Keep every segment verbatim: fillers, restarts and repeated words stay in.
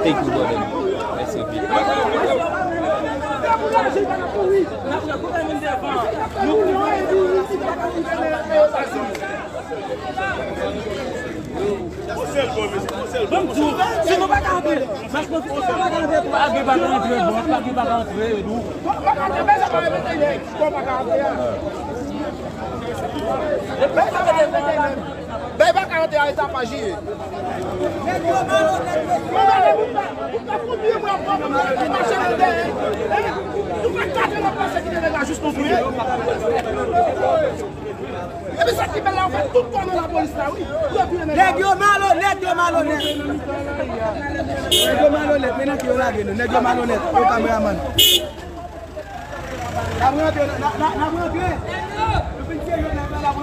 Thank you, brother. Mèsi anpil. Ban m di w, si nou pa ka antre, mas konfisyon pa ka antre, pa gen pa ka antre, bon, pa gen pa ka antre, e nou. Bay pa ka antre a etapaj ye. Epi sa ki bèl la, ou fè tout kò nan lapolis la, wi. Nèg yo malonèt, yo malonèt. Nèg yo malonèt, men nan ki yo lage nou. Nèg yo malonèt, yo kameramann. N ap rantre, n ap, n ap, n ap rantre.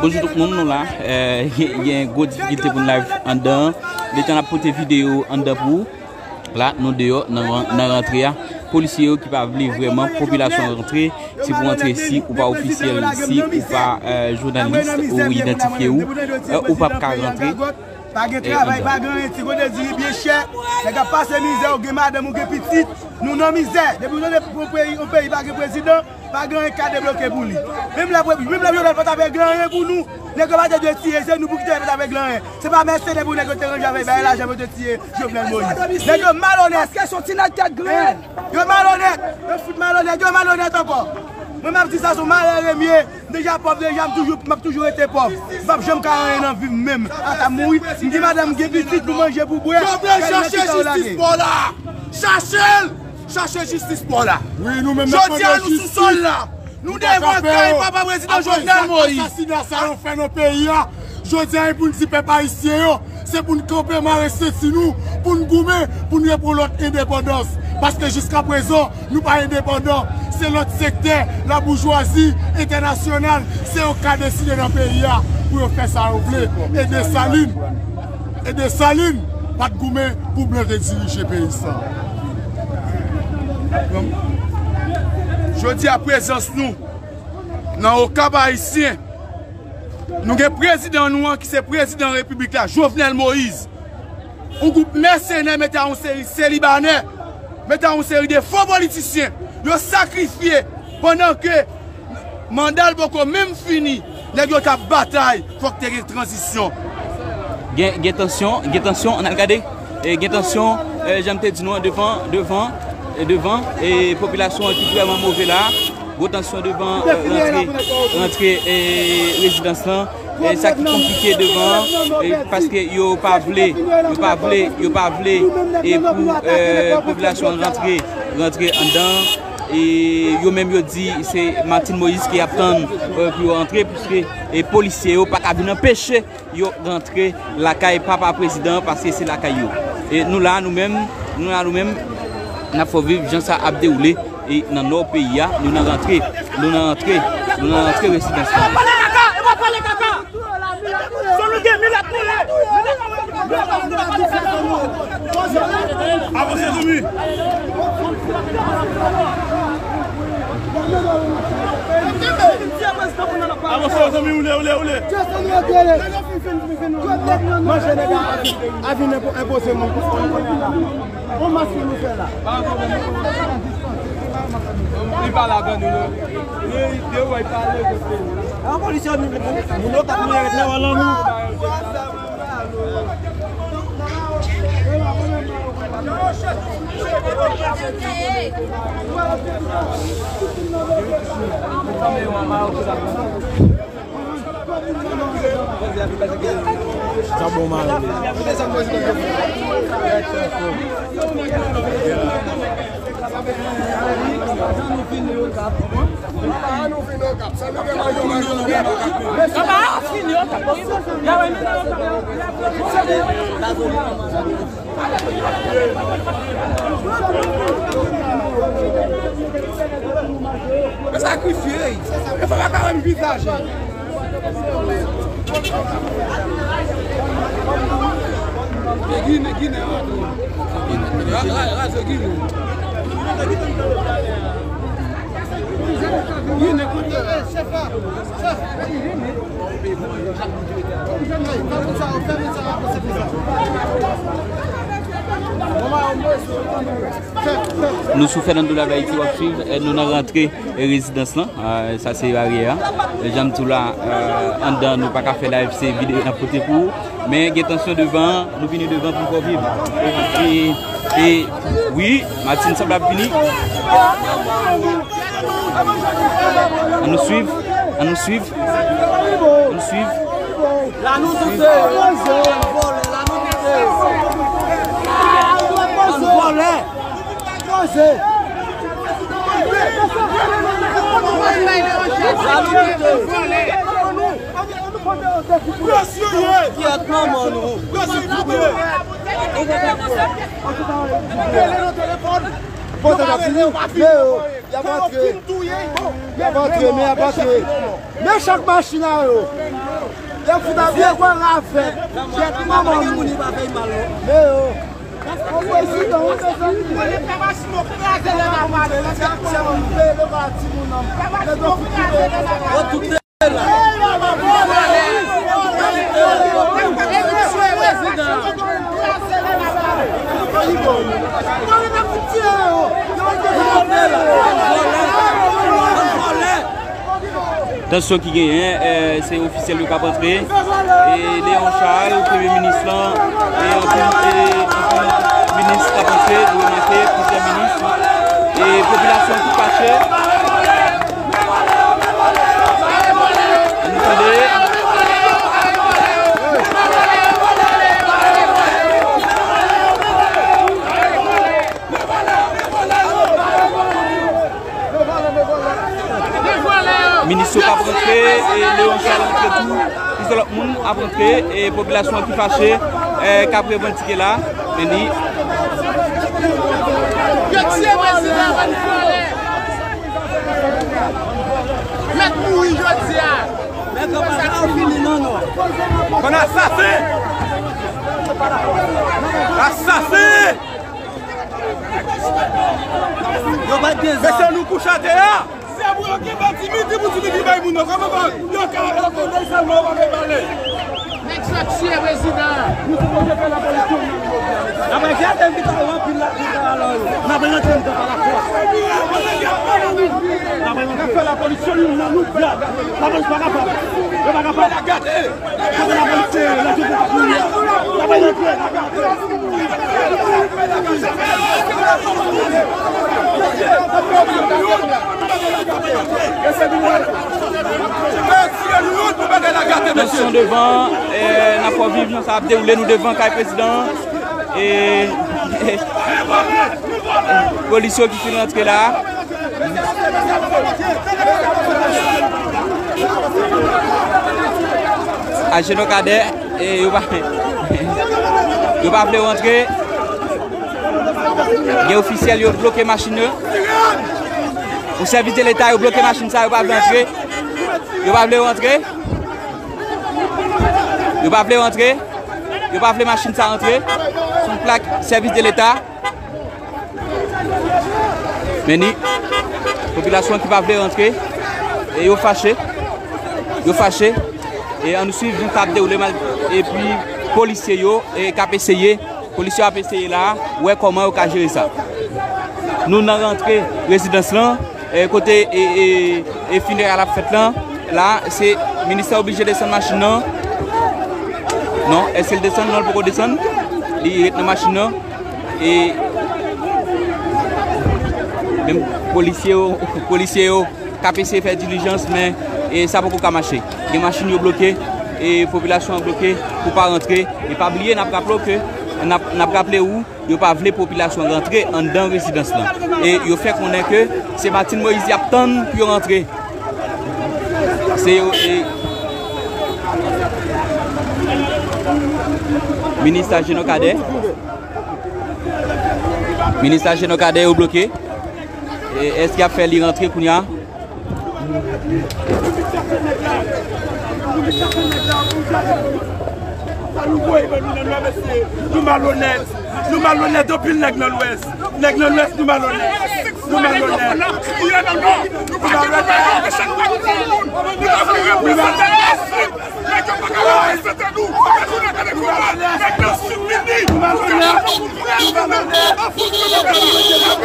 Bonjou tout moun, nou la. Eh, gen, gen gwo difikilte pou n live anndan. Letan n ap pote videyo anndan pou ou. La, nou deyò nan, nan rantre a. Polisye yo ki pa vle vrèman popilasyon an rantre. Si pou rantre, si ou pa ofisyèl, si ou pa, eh, jounalis, ou idantifye ou, eh, ou p ap ka rantre. Pa gen travay, pa gen anyen, ti kote diri byen chè. Nèg ap pase mizè, ou gen madanm, ou gen pitit. Nou nan mizè. Depi w tande pou peyi, yon peyi pa gen prezidan, pa gen anyen k ka debloke pou li. Menm lè, menm lè Jovenel pa t ap regle anyen pou nou, nèg yo pa te dwe tiye, se nou pou ki te pa t ap regle anyen. Se pa mèsenè pou nèg yo te ranje avèk bay lajan pou yo te tiye Jovenel Moïse. Nèg yo malonèt. Paske se yon ti nèg tèt grenn. Yo malonèt. Yo fout malonèt. Yo malonèt ankò. Mwen, m ap di sa, se yon malere m ye. M deja pòv deja, m toujou, m ap toujou rete pòv. M p ap janm ka anyen nan vi m menm. Ata m mouri, m gen madanm, m gen pitit pou manje, pou bwè. Jovenel, chache jistis pa w la. Chache l! Chache jistis pa w la. Wi, nou menm n ap mande jistis. Jodi a, nou sou sòl la. Nou devan kay papa prezidan Jovenel Moïse. Apre zak asasina sa yo fè nan peyi a, jodi a, e pou n di pèp ayisyen yo, se pou n kanpe mare senti nou, pou n goumen, pou n repran lòt endepandans. Paske jiskaprezan, nou pa endepandan. Se lòt sektè, laboujwazi entènasyonal, se yo k ka deside nan peyi a pou yo fè sa yo vle. E Desalin, e Desalin pa t goumen pou blan te dirije peyi sa. Jodi a, prezans nou nan Okap Ayisyen, nou gen prezidan nou an ki se prezidan repiblik la, Jovenel Moïse. Yon gwoup mèsenè mete a yon seri selibanè, mete a yon seri de fo politisyen, yo sakrifye pandan ke manda l poko menm fini, nèg yo t ap batay, fòk te gen tranzisyon. Gen, gen tansyon, gen tansyon, ann al gade. E gen tansyon, e, jan m te di nou an, devan, devan, e, devan, e, popilasyon an ki vrèman move la. Gwo tansyon devan, e, rantre, rantre, e, rezidans lan. E, sa ki konplike devan, e, paske yo pa vle, yo pa vle, yo pa vle, e, pou, e, popilasyon an rantre, rantre anndan. E yo menm yo di se Martine Moïse ki ap tann, e, pou yo rantre, piske, e, polisye yo pa ka vin anpeche yo rantre lakay papa prezidan an, paske se lakay yo. E nou la, nou menm, nou la, nou menm, n ap fè w viv jan sa ap dewoule, e nan nò peyi a, nou nan rantre, nou nan rantre, nou nan rantre rezidans la. Pale kaka, e pa pale kaka. Son nou gen milat nou ye. Avanse, zanmi. Avanse, zanmi, oule, oule, oule. Manje nèg a vin enpo-, enpoze moun. On mas nou fè la. Li pa la, ban nou yo. Li, li, li, wè, li pale, kote. An kondisyon, moun, moun, moun yo tap mwen ret nan wòl an nou. Sa bon, mari. Mwen sakrifye, e fò pa ka wè m vizaj. E Ginen, Ginen, radyo. Ra-, ra-, radyo Ginen. Nou sou Fernando Live Haiti, w ap swiv, eh, nou nan rantre, eh, rezidans lan. Eh, sa se baryè a. Eh, jan m di w la, eh, anndan nou pa ka fè live, se videyo n ap pote pou ou. Men gen tansyon devan, nou vini devan pou n fè w viv. E, e, e, wi, Martine sanble ap vini. Ann nou swiv, ann nou swiv, ann nou swiv. La nou tout se vòlè, la nou tout se vòlè. La nou tout se vòlè. Kyèt manman nou. Pote la fini. Men yo, y ap antre. Y ap antre, men y ap antre. Men chak machin a yo. Y ap fout ap vye kwen ravè. Kyèt manman nou. Men yo. Yon prezidan, wi, mezanmi. Yo tout Tansyon ki genyen, eh, se ofisyèl yo k ap antre. E Léon Charles, premye minis lan, e anpil, e anpil minis k ap antre, nou remake plizyè minis. E popilasyon ki fache. Ann tande. Minis yo k ap rantre, e Léon Charles rantre tou. Plizyè lòt moun ap rantre, e popilasyon an ki fache, e k ap revandike la. Men li. Yo tiye prezidan, bann vòlè. Mèt mouri jodi a. Mèt an pa ka fini, non, non. Bann asasen! Asasen! Yo pa t gen zam. Mesye, nou kouche atè a. Se pou yo kenbe Dimitri, pou Dimitri bay moun nan. Kòman pa yo ka, yo ka bay sèlman, yo pa bay pale. Nèg sa tiye prezidan. Nou sipoze fè lapolis tounen. N ap gade m ki ta yo anpil la, ki ta alò yo. N ap rantre anndan pa lafòs. N ap rantre. N ap fè lapolis tounen nan nou. Lapolis pa kapab. Yo pa kapab. Kote lapolis, se lajistis ap mouri a. N ap rantre. Tansyon devan, eh, n ap fè w viv jan sa ap dewoule, nou devan kay prezidan. E, polis yo ki fin rantre la. Ajenou Kadè, e yo pa, yo pa vle rantre. Gen ofisyèl, yo bloke machin yo. Pou sèvis de leta, yo bloke machin sa, yo pa vle rantre. Yo pa vle rantre. Yo pa vle rantre. Yo pa vle machin sa rantre. Sou plak sèvis de leta. Men ni popilasyon ki pa vle rantre. E yo fache. Yo fache. E ann swiv jan sa ap dewoule mal. Epi polisye yo, e, k ap eseye. Polisye yo ap eseye la. Wè kòman yo ka jere sa. Nou nan rantre rezidans lan. E, kote, e, e, e fineray la ap fèt lan. La, se minis la oblije desann machin nan. Non, èske l desann? Non, l poko desann. Li ret nan machin nan. E menm polisye yo, polisye yo k ap eseye fè dilijans, men, e, sa poko ka mache. Gen machin yo bloke, e popilasyon an bloke pou pa rantre. E pa bliye, n ap raple w ke, n ap, n ap raple ou, yo pa vle popilasyon rantre anndan rezidans lan. E yo fè konnen ke se Martine Moïse y ap tann pou yo rantre. Se yo, e, minis Ajenou Kadè. Minis Ajenou Kadè yo bloke. E èske y ap fè li rantre kounye a? Sa nou voye ban nou nan Nò, mesye. Nou malonèt. Nou malonèt anpil, nèg nan Lwès. Nèg nan Lwès, nou malonèt. Nou malonèt. Nou malonèt.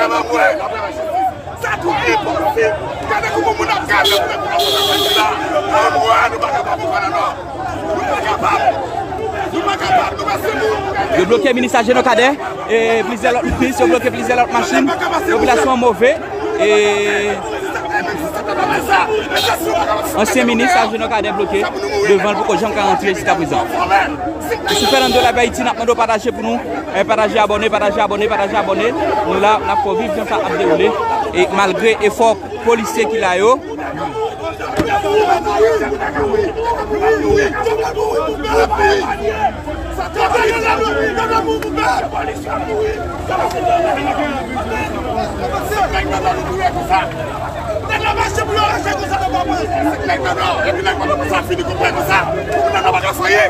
Sa tou ipokrit. Gade kouman moun ap gade pou nou pran pou nou prezidan. Anmwey, nou pa kapab ankò non. Nou pa kapab. Nou pa kapab, nou pa se moun. Yo bloke minis Ajenor Cadet e plizyè lòt minis, yo bloke plizyè lòt machin. Popilasyon an move. E ansyen minis Ajenor Cadet bloke devan l, poko janm ka rantre jiskaprezan. Sou Fernando Live Haïti, n ap mande w pataje pou nou. Eh, pataje, abòne, pataje, abòne, pataje, abòne. Nou la, n ap fè w viv jan sa ap dewoule. E malgre efò polisye ki la yo. Nèg la mache pou yo rache konsa nan Pòtoprens. Nèg nan Nò, epi nèg Pòtoprens sa fini konprann konsa. Pou moun nan Nò pa ka fwaye.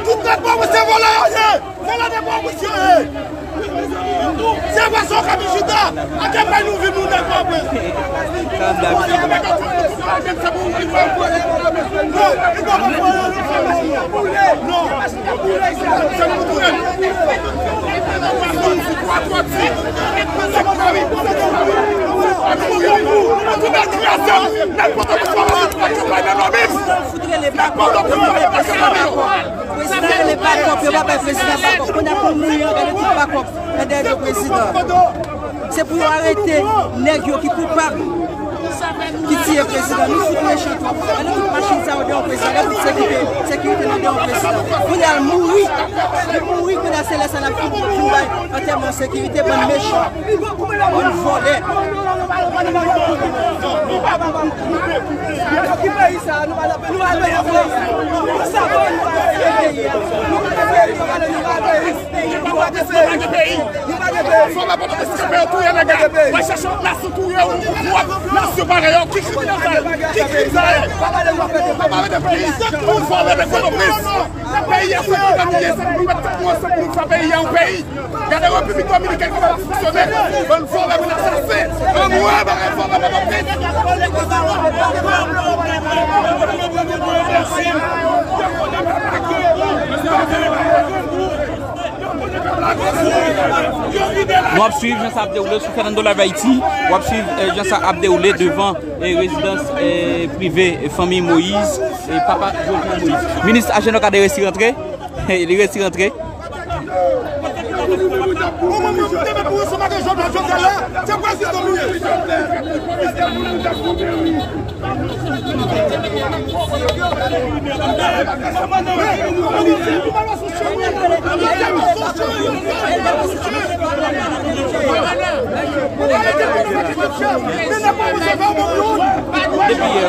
Tout nèg Pòtoprens se vòlè yo ye. Vòlè nèg Pòtoprens yo ye. Se vwazen w ka vin chita. Ake bay nou vin nou nèg Pòtoprens. Non, li pa konprann. Non. Fout rele bakòp, fout rele bakòp. Prezidan rele bakòp, yo pa bay prezidan bakòp. Kounye a pou mouri an, gade tout bakòp nan dèyè do prezidan. Se pou yo arete nèg yo ki koupab, ki tiye prezidan. Nou fout mechan twòp. Gade tout machin sa yo deyò prezidan. Gade tout sekirite, sekirite nan deyò prezidan. Kounye a l mouri. Li mouri, kounye a se lè sa n ap fin, fin bay antèman sekirite, bann mechan. Bann vòlè. Ki peyi sa? Nou pa nan peyi. Nou pa nan peyi. Nou pa nan peyi. Nou pa nan peyi. Fò la pa pèmèt yo touye nèg la. Mwen chèche yon nasyon touye yon pwòp nasyon parèy yo. Ki kriminèl sa ye? Ki krim sa ye? Pa pale de peyi. Ou vòlè nèg Pòtoprens. Peyi a se ki pa nou ye, se pou nou met tèt nou ansanm pou nou fè peyi a yon peyi. Gade Repiblik Dominikèn kòman l fonksyone. Bann vòlè, bann asasen. Anmwey, bagay vòlè, bagay Nou ap swiv jan sa ap dewoule sou Fernando Live Haïti. W ap swiv, eh, jan sa ap dewoule devan, eh, rezidans, eh, prive, eh, fanmi Moïse, eh, papa Jovenel Moïse. Minis Ajenor Cadet resi rantre. Li resi rantre. Ou mwen mwen te mèt pou resevwa de Jovenel Jovenel la, se prezidan nou ye. Depi yè.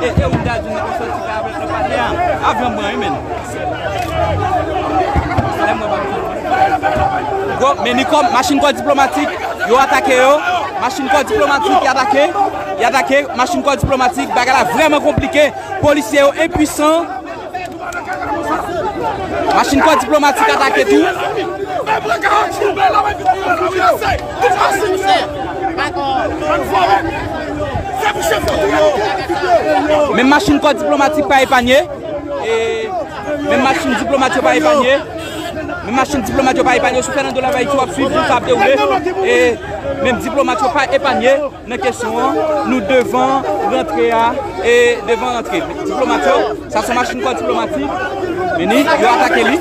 E, e, ou ta di nou konsa ti ka avèk nan pale a. Avan mwen, wi, men. Lè mwen pa. Gwo, men ni kòm machin kò diplomatik, yo atake yo. Machin kò diplomatik, y atake. Y atake machin kò diplomatik. Bagay la vrèman konplike. Polisye yo enpwisan. Machin kò diplomatik atake tou. Menm machin kò diplomatik pa epanye. E menm machin diplomat yo pa epanye. Menm machin diplomat yo pa epanye. Sou Fernando Live Haïti, w ap swiv jan sa ap dewoule. E menm diplomat yo pa epanye. Nan kesyon an, nou devan rantre a, e devan rantre. Diplomat yo, sa se machin kò diplomatik. Vini, yo atake li.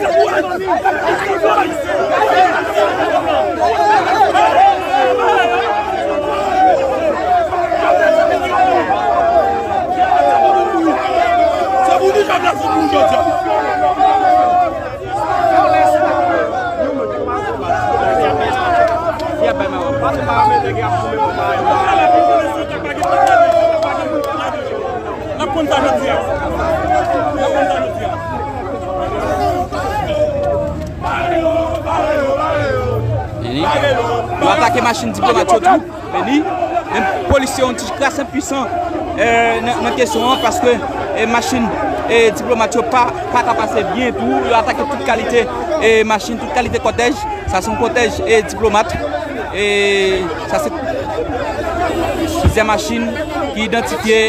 Vini. Yo atake machin diplomat yo tou. Vini. Menm polisye yon ti kras enpwisan, eh, nan, nan kesyon an, paske, eh, machin, eh, diplomat yo pa, pa ka pase byen tou. Yo atake tout kalite, eh, machin, tout kalite kòtèj. Sa se yon kòtèj, eh, diplomat. E sa se plizyè machin ki idantifye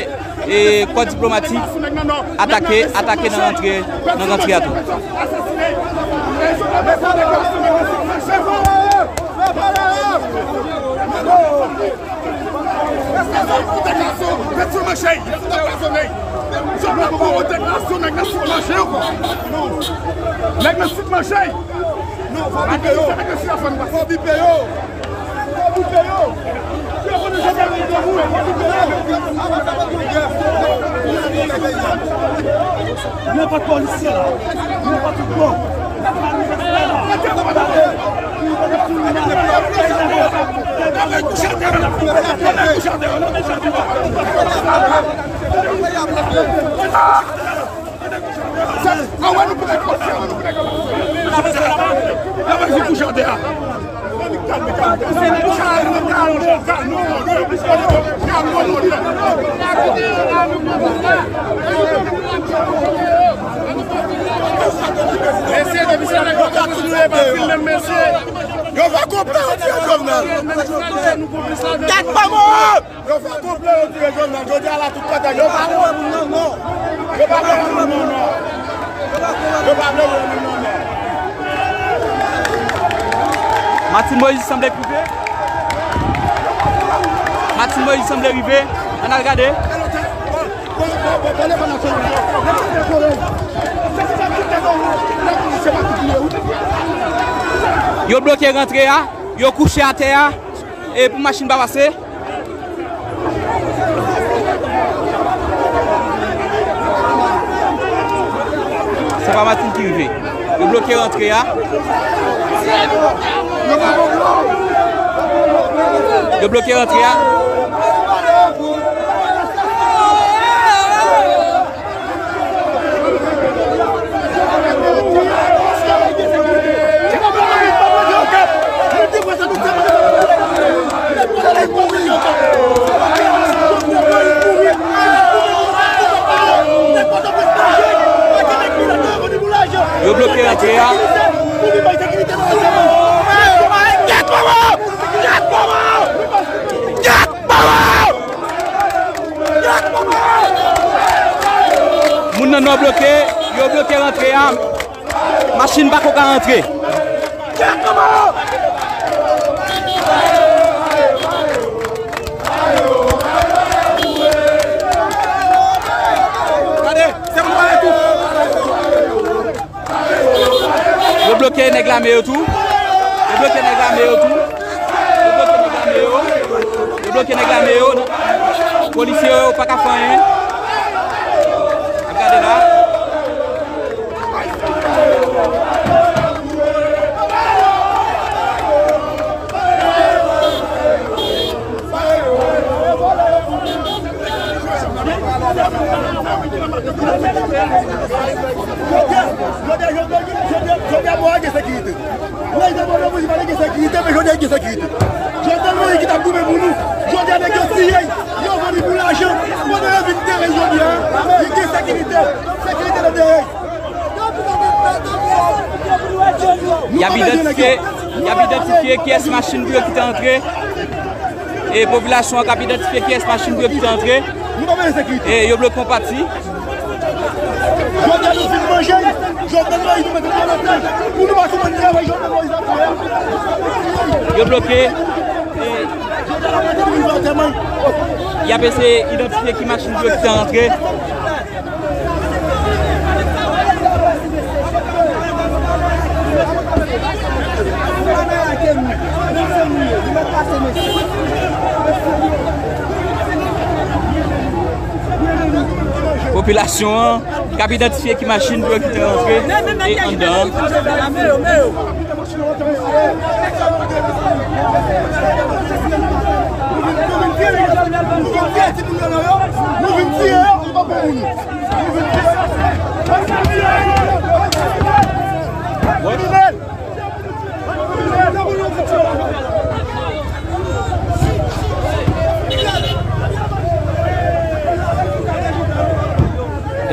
e kò diplomatik atake, atake nan rantre, nan rantre a tou. Nèg nan sit mache. Non, fò bipe yo. Fò bipe yo. Fò bipe yo. Yo konnen jan sa yo te boule, fò bipe yo. Nenpòt polisye la, nenpòt bon. Yo va konprann, Jovenel. Tèt pa mò! Yo fè konplo, yo tire Jovenel. Jodi a la, tout kote. Yo pa vle wè moun nan, non. Yo pa vle wè moun nan, non. Yo pa vle wè moun nan, non. Martine Moïse sanble rive. Martine Moïse sanble rive. Ann al gade. Yo bloke rantre a. Yo kouche atè a. E pou machin pa pase. Se pa Martine ki rive. Yo bloke rantre a. Yo bloke rantre a. Yo bloke rantre a. Moun nan nò bloke, yo bloke rantre a. Machin pako ka rantre. Yo bloke nèg lame yo tou. Yo bloke nèg lame yo tou. Yo bloke nèg lame yo. Yo bloke nèg lame yo. Polisye yo pa ka fè anyen. Ap gade la. Jodi a, jodi a, jodi a, jodi a, jodi a, bon, gen sekirite. Prezidan Jovenel Moïse pa t gen sekirite, men jodi a gen sekirite. Jovenel Moïse ki t ap goumen pou nou, jodi a nèg yo tiye l, yo vann li pou lajan. Pandan yo vin teren jodi a, li gen sekirite, sekirite nan teren. Y ap idantifye, y ap idantifye kiyès machin pou yo kite antre. E popilasyon an k ap idantifye kiyès machin pou yo kite antre. E yo bloke yon pati. Jodi a nou fin manje, Jovenel Moïse nou mete nan lòtèl. Pou nou pa sou mande travay Jovenel Moïse ap fè a. Yo bloke. E y ap eseye idantifye ki machin pou yo kite antre. Popilasyon an k ap idantifye ki machin pou yo kite rantre e anndan an.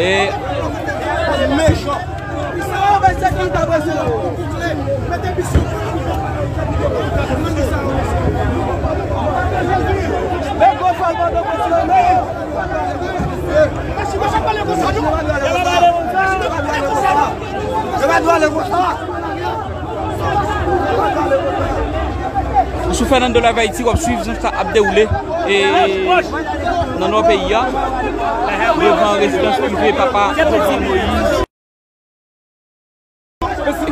E mechan. Mete misyon. Sou Fernando Live Haïti, w ap swiv jan sa ap dewoule e nan nò peyi a, devan rezidans prive papa Jovenel Moïse.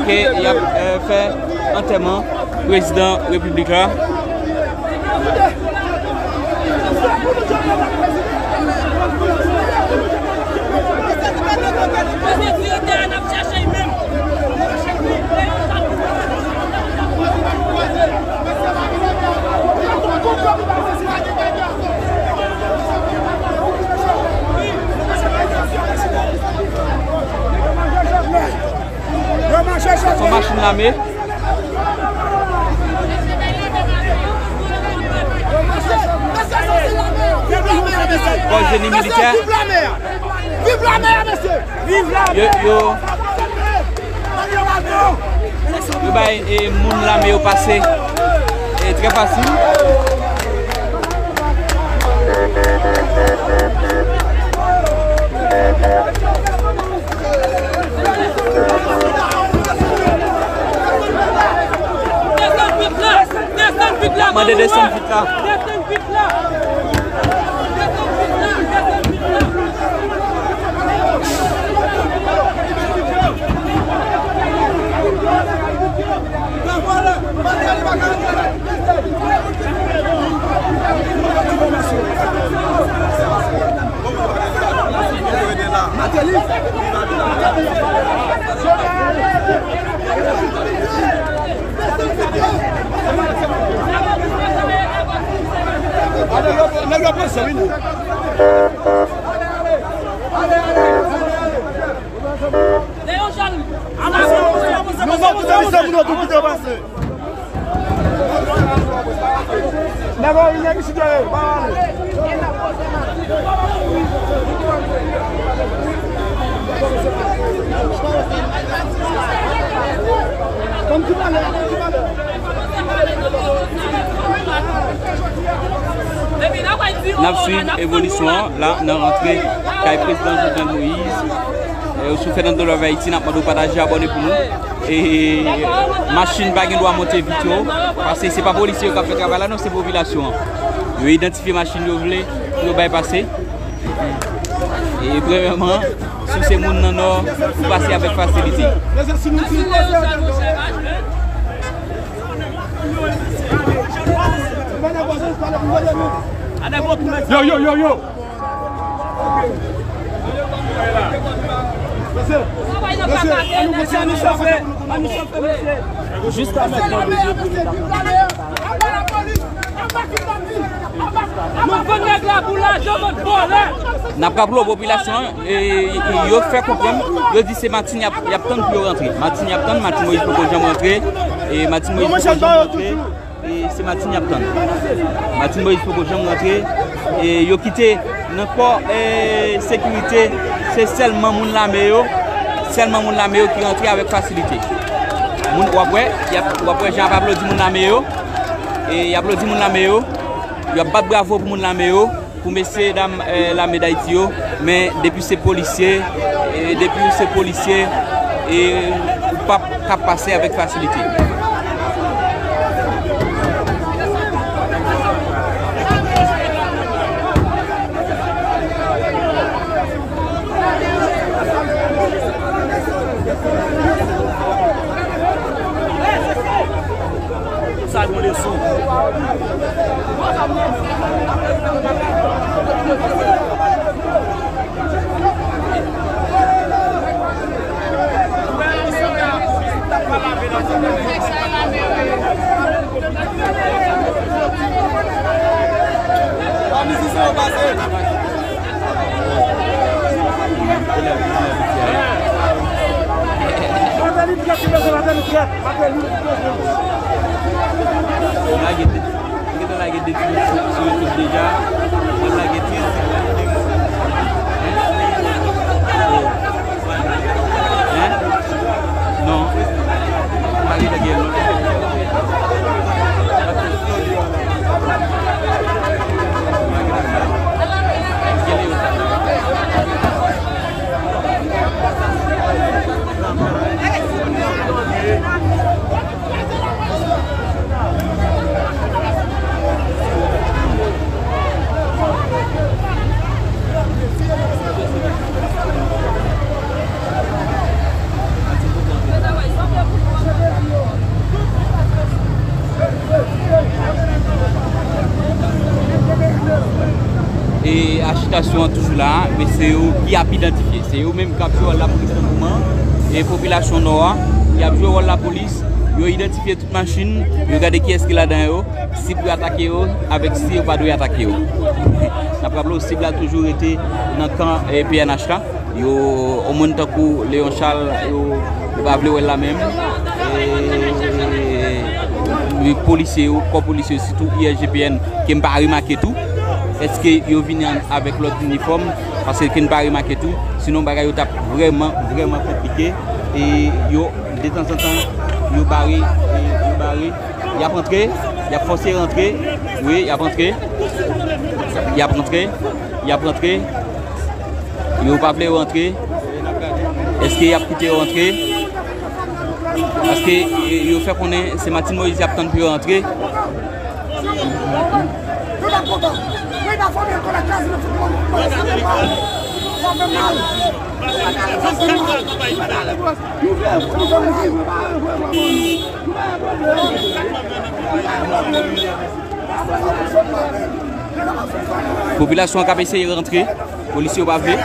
Ke y ap, eh, fè antèman prezidan repiblik la. Sa se yon machin lame. Kò jeni militè. Yo, yo, yo bay, eh, moun lame yo pase, eh, trè fasil. Desann vit la! Desann vit la! Mande desann vit la. N ap swiv evolisyon an la nan rantre kay prezidan Jovenel Moïse. Eh, sou Fernando Live Haïti, n ap mande w pataje, abòne pou nou. E machin pa gen dwa monte vit yo, paske se pa polisye yo k ap fè travay la, non, se popilasyon an. Yo idantifye machin yo vle pou yo bay pase. E premyèman, si w se moun nan Nò, ou pase avèk fasilite. Yo, yo, yo, yo! Jiska mentnan, nou vann nèg la pou lajan, bann vòlè. N ap raple w, popilasyon an, e, e, yo fè konprann, yo di se matin y ap, y ap tann pou yo rantre. Matin y ap tann, Martine Moïse poko janm rantre. E Martine Moïse poko janm rantre. E se Martine y ap tann. Martine Moïse poko janm rantre. E yo kite nan kò, e, sekirite, se sèlman moun lame yo, sèlman moun lame yo ki rantre avèk fasilite. Moun, w ap wè, y ap, w ap wè jan y ap aplodi moun lame yo. E y aplodi moun lame yo. Y ap bat bravo pou moun lame yo. Pou mesye dam, eh, lame Dayiti yo, men depi se polisye, eh, depi w se polisye, eh, ou p ap ka pase avèk fasilite. Sa gon leson. Lage de, m gentan lage de ti sou, sou YouTube deja. Mwen lage ti. Hein? Non. M pa gentan gen non. M pa gentan gen. Sitiyasyon an toujou la, men se yo ki ap idantifye. Se yo menm k ap jwe wòl lapolis nan moman. E popilasyon Nò a, y ap jwe wòl lapolis. Yo idantifye tout machin, yo gade kiyès ki ladan yo, si pou yo atake yo, avèk si yo pa dwe atake yo. N ap raple w, sib la toujou rete nan kan, eh, P N H la. Yo, yon moun tankou Léon Charles, yo, yo pa vle wè l la menm. E, e polisye yo, kò polisye yo, sitou I S G P N, ke m pa remake tou. Èske yo vini an, avèk lòt inifòm? Paske ke n pa remake tou. Sinon, bagay yo t ap vrèman, vrèman konplike. E yo, detanzantan, yo bare, e yo bare. Y ap antre, y ap fòse yo antre. Wi, y ap antre. Y ap antre, y ap antre. Yo pa vle yo antre. Èske y ap kite yo antre? Paske, e, yo fè konnen se Martine Moïse y ap tann pou yo antre. Popilasyon an k ap eseye rantre. Polisye yo pa vle.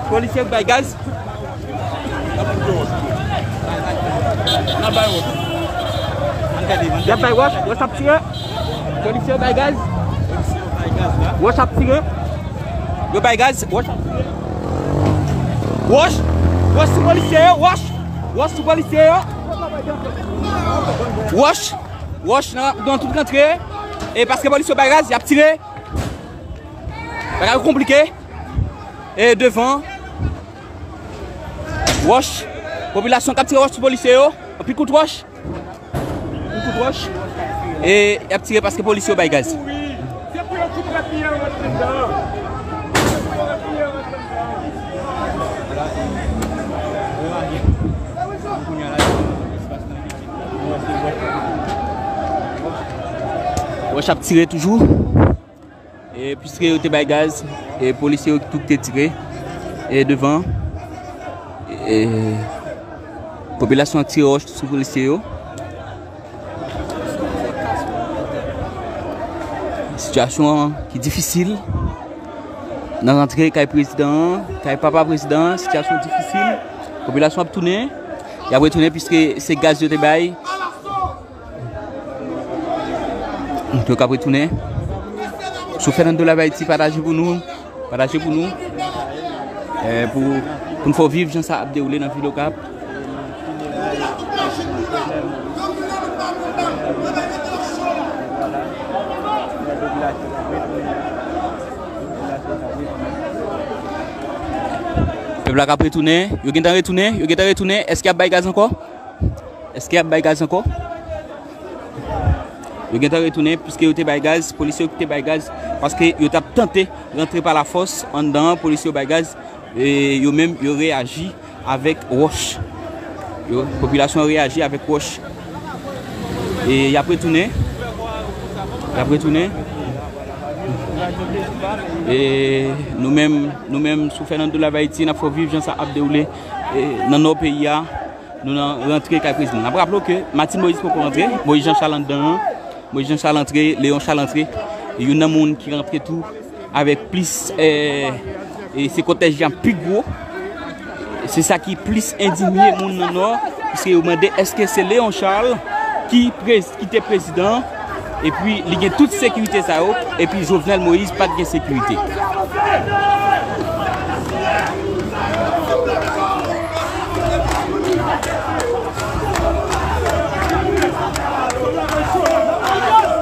Polisye yo bay gaz. Y ap bay wòch. Wòch ap tire. Polisye yo bay gaz. Wòch ap tire. Yo bay gaz. Wòch ap tire. Wòch. Wòch sou polisye yo. Wòch. Wòch sou polisye yo. Wòch. Wòch nan, nan tout rantre. E paske polisye yo bay gaz, y ap tire. Bagay yo konplike. E devan. Wòch. Popilasyon k ap tire wòch sou polisye yo. Anpil kout wòch. Anpil kout wòch. E y ap tire paske polisye yo bay gaz. Wòch ap tire toujou. E piske yo te bay gaz, e polisye yo tou te tire, e devan, e popilasyon an tire wòch sou polisye yo. Sitiyasyon an ki difisil nan rantre kay prezidan an, kay papa prezidan an, sitiyasyon difisil. Popilasyon ap tounen, y ap retounen piske se gaz yo te bay. Yo k ap retounen. Sou Fernando Live Haïti, pataje pou nou. Pataje pou nou. Eh, pou, pou n fè w viv jan sa ap dewoule nan vil Okap. Pèp la k ap retounen. Yo gentan retounen. Yo gentan retounen. Èske y ap bay gaz ankò? Èske y ap bay gaz ankò? Yo gentan retounen, piske yo te bay gaz, polisye yo ki te bay gaz, paske yo t ap tante rantre pa lafòs anndan an, polisye yo bay gaz, e yo menm, yo reyaji avèk wòch. Yo, popilasyon an reyaji avèk wòch. E y ap retounen. Y ap retounen. E nou menm, nou menm, sou Fernando Live Haïti, n ap fè w viv jan sa ap dewoule, e, nan nò peyi a. Nou nan rantre kay prezidan. N ap raple w ke Martine Moïse poko rantre, Moïse Jean Charles anndan an, Moïse Jean Charles antre, Léon Charles antre. Youn nan moun ki rantre tou avèk plis, eh, e se kòtèj la pi gwo. Se sa ki plis endinye moun nan Nò, piske yo mande èske se Léon Charles ki prez-, ki te prezidan, epi li gen tout sekirite sa yo, epi Jovenel Moïse pa t gen sekirite.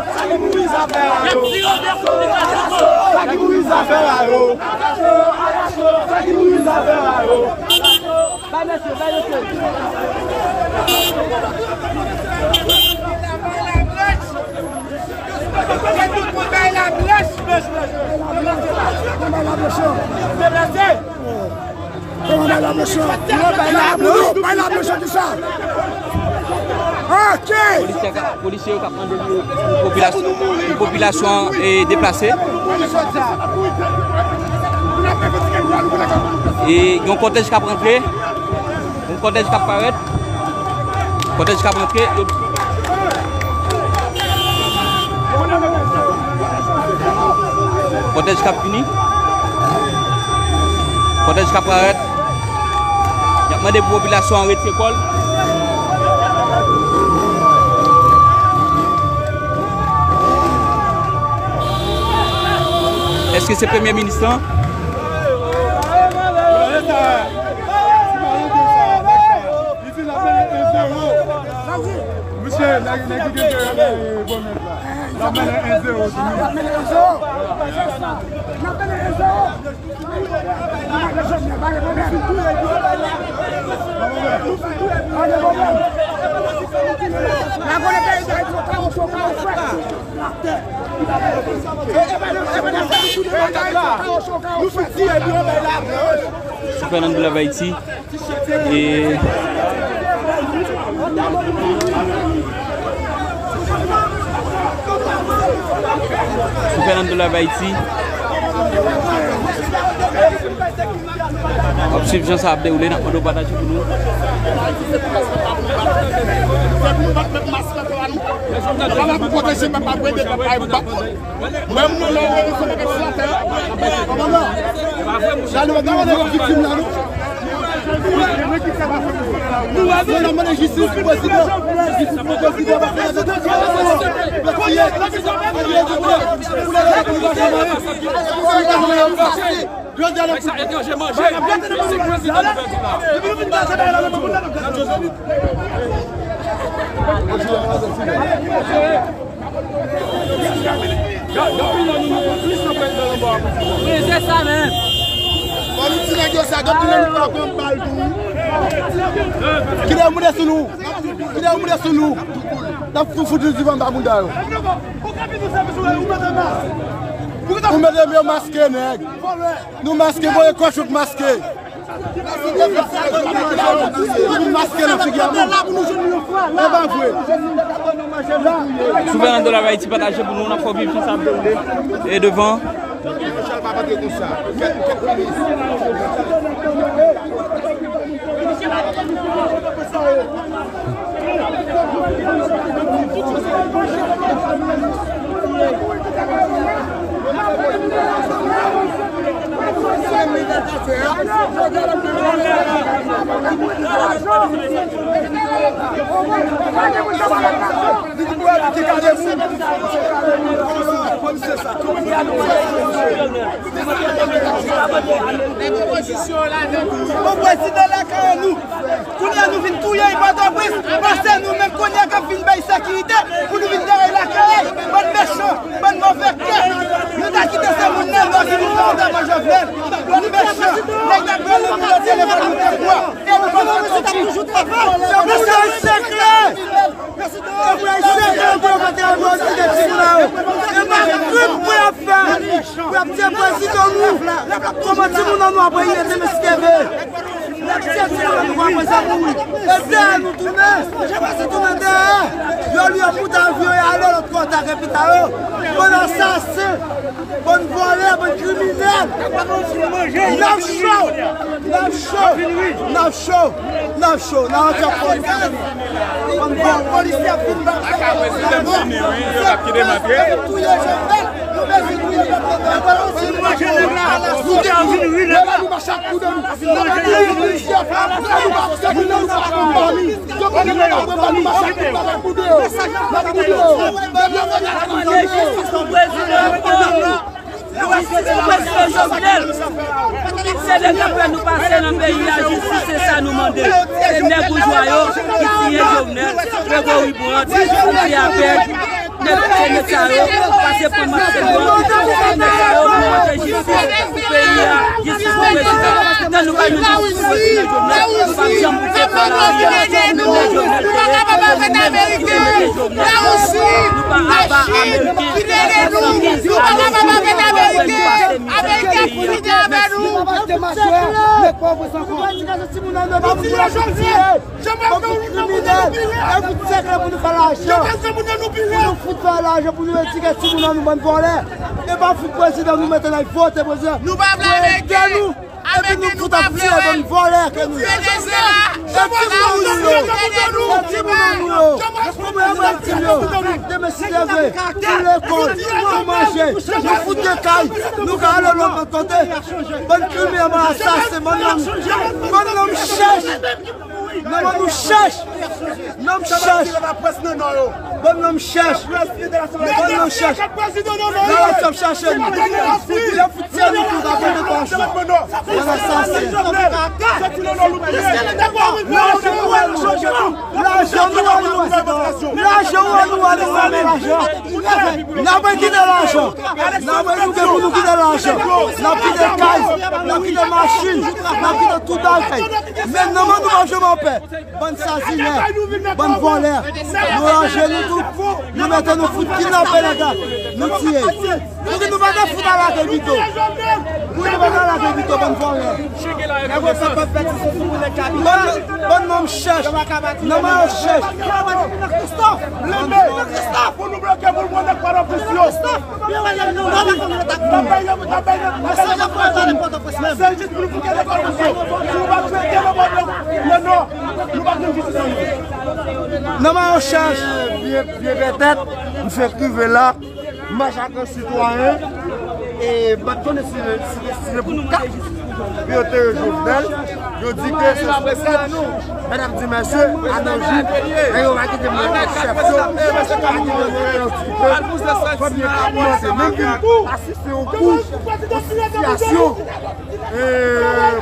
Sa ki pou vin zafè a yo? Sa ki pou vin zafè a yo? Sa ki pou vin zafè a yo? Bay mesye, bay mesye. Bay la blanch. Bay la blanch. Deplase. Bay la blanch. Bay la blanch, ki sa? Ok. Polisye ka, polisye yo ka mande pou, pou popilasyon, pou popilasyon, eh, deplase. E yon kòtèj k ap rantre. Kòtèj k ap parèt. Kòtèj k ap antre. Kòtèj k ap vini. Kòtèj k ap parèt. Y ap mande pou popilasyon an retire kò l. Èske se premye minis lan? Misye, nèg, nèg ki gen kè yo, bon nèg la. L ap mennen en zewo. Sou Fernando Love Haiti. E sou Fernando Love Haiti. W ap swiv jan sa ap dewoule, n ap mande w pataje pou nou. Mwen, mwen, lè w wè nou se nèg ki atè a. Kòmandan, jan nou wè nou viktim la, nou. Nou wè nou mande jistis pou prezidan. Jistis pou prezidan, paske n ap mete jistis pou prezidan. Jodi a, sa etranje manje. Se prezidan nou pèdi la. Gad, gad, pile nou, nou pran plis nan prezidan nan bò a. Wi, se sa menm. Ban nou ti nèg yo sa, gad pile nou pa pran bal tou. Kite yo moute sou nou. Kite yo moute sou nou. N ap fout, fout nou divan anba bounda yo. Ou mete men yo maske, nèg. Nou maske, voye kòch ou k maske. Pou maske nan figi a, non. E pa vre. Sou Fernando Love Haiti, pataje pou nou, n ap fè w viv jan sa ap dewoule. E devan. Bon, prezidan lakay nou. Kounye a nou vin touye Pòtoprens, panse nou menm kounye a k ap vin bay sekirite pou nou vin dèyè lakay, bann mechan, bann move kè. Nou ta kite se moun nan, nou vin nou fè anba Jovenel. Bann mechan, nèg t ap rele nou nan telefòn, nou te pran. E nou pa fè sa toujou travay. Mesaj se klè. Mesaj se klè pou yo mete yo nan ti de ti la yo. E pa krim pou y ap fè. Pou y ap tiye prezidan nou. Kòman timoun an nou ap rete mesye T V? N ap tiye timoun an nou apre sa mouri. E dèyè nou tounen. Tounen dèyè. Yo lye mout avyon y ale lòt kote ak epi ta yo. Bann asasen. Bann vòlè, bann kriminèl. N ap cho. N ap cho. N ap cho. N ap cho. N ap cho. Polisye ap vin ba. Kaka prezidan fini, wi. Yo t ap kite m antre. Touye Jovenel. Nou bezwen touye pèp la. Manje nèg la. Nou te vin ri nèg la. Chak kou de nou. Prezidan Jovenel, se de nèg nou pase nan peyi a, jistis se sa nou mande. Se nèg boujwa yo ki tiye Jovenel, Gregory Brandt, Michel Abed, nèg, se nèg sa yo, pase pran mask yo, se nèg sa yo pou pote jistis pou peyi a, jistis pou prezidan. Tan nou pa jwenn jistis pou prezidan Jovenel, nou p ap janm bouje pa lari a. Nou menm lè Jovenel te ye, se nou menm ki te mete Jovenel. Nou pa aba Ameriken, se san piz Ameriken ki fè nou pase mizè nan peyi a. Mèsi. Jan m ap fè ou nou kriminèl, e fout sèk la pou nou fè lajan, pou nou fout fè lajan, pou nou etike timoun an nou bann vòlè. E pa fout prezidan nou mete la vote prezidan. Nou pa vle Ameriken. Epi nou fout ap tiye bann vòlè ke nou ye. E Ti moun nou yo, ti moun nou yo, kòman yo pral di yo? Demen si Dye vle, pou lekòl, pou manje, nou fout gen kay, nou ka ale lòt bò kote. Bann kriminèl, bann asasen, bann nonm, bann nonm chèch. Nonm nou chèch. Nonm chèch. Bann nonm chèch. Bann nonm chèch. Lawòt ap chache nou. Yo fout tye nou tou, ta pote kòch nou. Bann asasen. Lajan nou an nou an. Lajan nou an nou an. Lajan nou an nou an. N ap kite lajan. N ap edike pou nou kite lajan. N ap kite kay. N ap kite machin. N ap kite tout bagay. Men nonm nou pa janm anpè. Bann sazinè, bann vòlè, nou ranje nou tout, nou mete nou fout kidnape nèg la, nou tiye. Pouki nou pa ta fout al lage Vito? Pouki nou pa ta lage Vito, bann vòlè? Bann, bann nonm chèch, nonm yo chèch. Pou nou bloke, pou nou pran nèg pa nan pous yo. Se jis pou nou fout nèg pa nan pous yo. Si nou pa trete nan bò nan nò, nou pa jwenn jistis anyen. Nan mayo chèch. Vye, vye pètèt, misye rive la, mach ak sitwayen, e m pa t konnen si, si, si se pou kat pou yo te Jovenel, yo di ke se sou kat nou. Medam di mesye, a nan jou, e yo pa kite mwen chèf yo, pa kite mwen yon ti pe, fanmi an ap mande, menm vin asiste yon kou, yon sitiyasyon. E,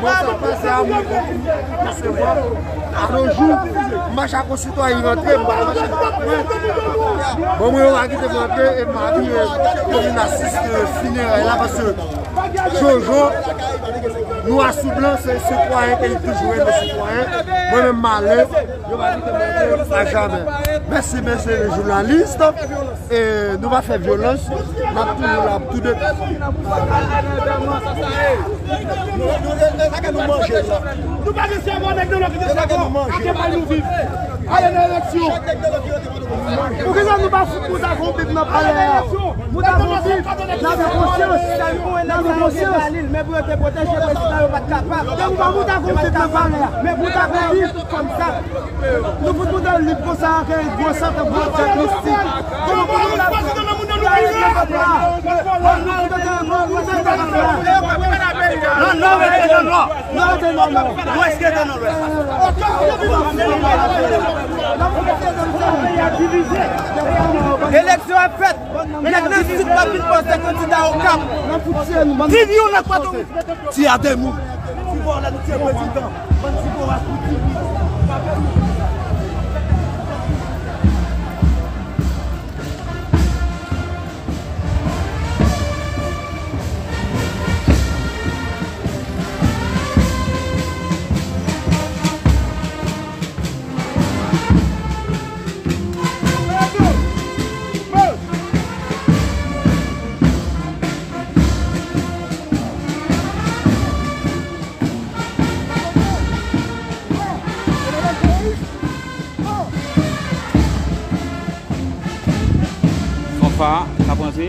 bon, sa pase a mwen, bon, se bon. A nos jours, mach ak sitwayen rantre, m pa mache. Bon, mwen, yo pa kite m rantre, e m pa vin, e, pou vin asiste fineray la, paske Jojo, nwa sou blan, se sitwayen ke li toujou rete sitwayen. Mwen menm, m ale, yo pa kite m rantre a jamè. Mèsi, mesye le jounalis. E nou pa fè vyolans, n ap toujou la pou tout de. Nou pa gen sèvo nèg nan lòt ki te sèvo, ak bay nou viv. Ale nan eleksyon. Poukisa nou pa fout Mouta Konbib nan palè a? Mouta Konbib, n ap gen konsyans. N ap gen konsyans. Men pou yo te pwoteje prezidan, yo pa t kapab. Yo pa Mouta Konbib nan palè a. Men Mouta Konbib, kòmsa. Nou fout Mouta lib konsa, ak gwo satan, gwo dyab mistik. Kòman pou nou la? Nan nò, rete nan nò. Nan rete nan nò. Lwès rete nan lwès. Eleksyon ap fèt. Nèg nan Sid p ap vin poze kandida Okap. Di yon nèg pa tonbe. Tiye de moun. Ti vòlè nou tiye prezidan. Bann ti voras nou tiye. Fanfa k ap rantre.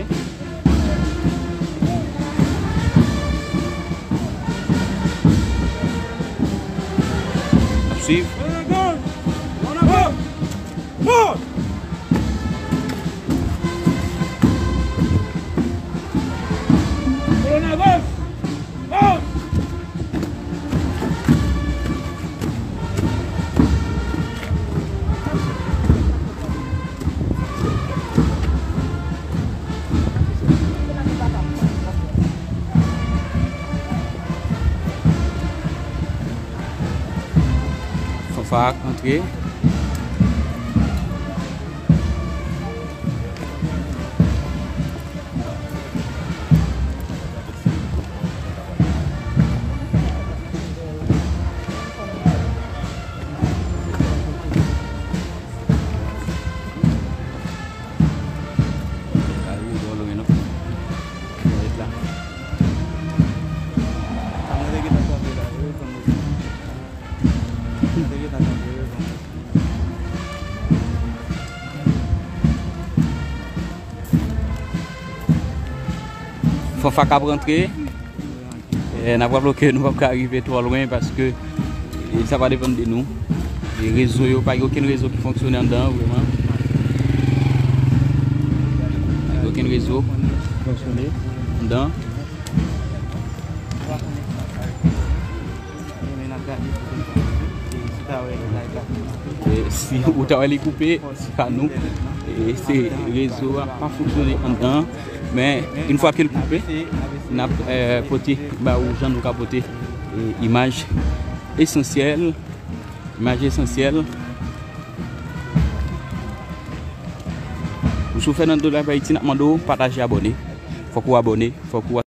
Ap swiv. Fanfa k antre. Fanfa k ap rantre. Eh, n ap raple ke nou p ap ka rive twò lwen paske, eh, sa pa depann de nou. E rezo yo, pa gen okenn rezo ki fonksyone anndan an, vrèman. Pa gen okenn rezo ki fonksyone anndan. E si ou ta wè li koupe, se pa nou. E se rezo a pa fonksyone anndan. Men, yon fwa ke l koupe, n ap, eh, pote ba ou jan nou ka pote, eh, imaj esansyèl. Imaj esansyèl. Ou sou Fernando Live Haïti, n ap mande w pataje, abòne. Fòk ou abòne, fòk ou